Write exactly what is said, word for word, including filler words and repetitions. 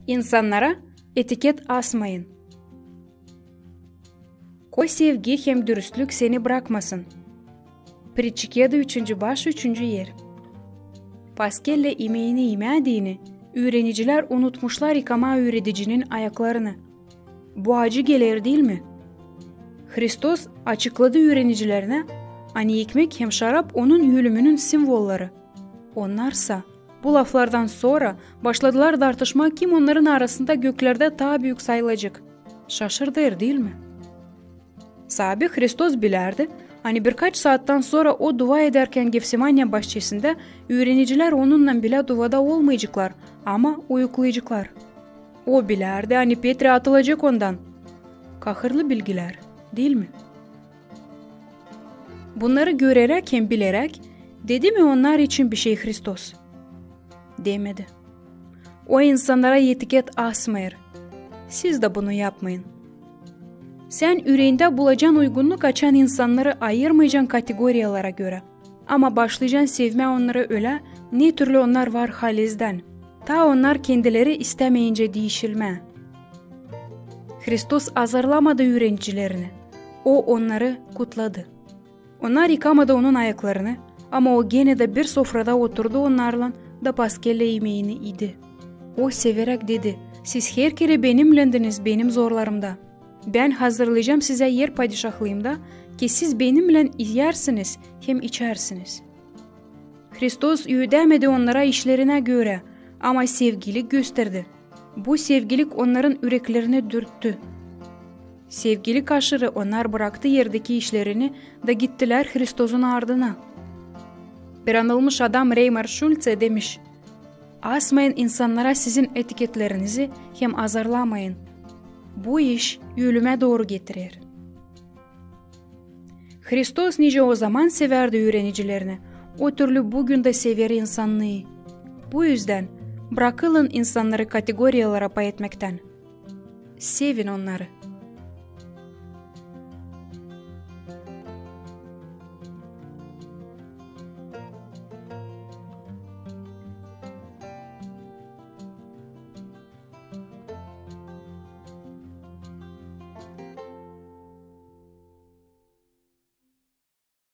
İnsannara etiket asmayın. Koy sevgi hem dürüstlük seni brakmasın. Pritçikeda üçüncü baş, üçüncü er. Paskellä imeeni imää deyni, üürenicilär unutmuşlar yıkamaa üüredicinin ayaklarını. Bu acı geler, diil mi? Hristos açıkladı üürenicilerinä, ani ekmek hem şarap onun ölümünün simvolları. Onnarsa bu laflardan sora başladılar dartışmaa, kim onnarın arasında göklerdä taa büük sayılacek. Şaşırdı er, diil mi? Saabi Hristos bilärdi, ani birkaç saattan sora o dua edärkän Gefsimaniya başçesindä, üürenicilär onunnan bilä duada olmayaceklar, ama uyuklayaceklar. O bilärdi, ani Petri atılacek ondan. Kahırlı bilgilär, diil mi? Bunnarı göreräk hem bileräk, dedi mi onnar için bişey Hristos? Demedi. O insannara etiket asmêêr. Siz dä bunu yapmayın. Sän üreendä bulacan uygunnuk, açan insannarı ayırmayacan kategoriyalara görä, ama başlayacan sevmää onnarı ölä, ne türlü onnar var halizdän, taa onnar kendileri istämeyincä diişilmää. Hristos azarlamadı üürenicilerini, o onnarı kutladı. Onnar yıkamadı onun ayaklarını, ama o genä dä bir sofrada oturdu onnarlan da paskellä imeeni idi. O severäk dedi: Siz herkerä benimländiniz benim zorlarımda. Bän hazırlayacam sizä er padişahlıımda, ki siz benimlän iyärsiniz hem içärsiniz. Hristos üüdämedi onnara işlerinä görä, ama sevgilik gösterdi. Bu sevgilik onnarın üreklerini dürttü. Sevgilik aşırı onnar braktı erdeki işlerini da gittilär Hristosun ardına. Bir anılmış adam Reymar Şultse demiş: Asmayın insannara sizin etiketlerinizi hem azarlamayın. Bu iş ölümä dooru getirer. Hristos nicä ozaman sevärdi üürenicilerini, o türlü büün dä sever insannıı. Bu üzdän brakılın insannarı kategoriyalara pay etmäktän. Sevin onnarı.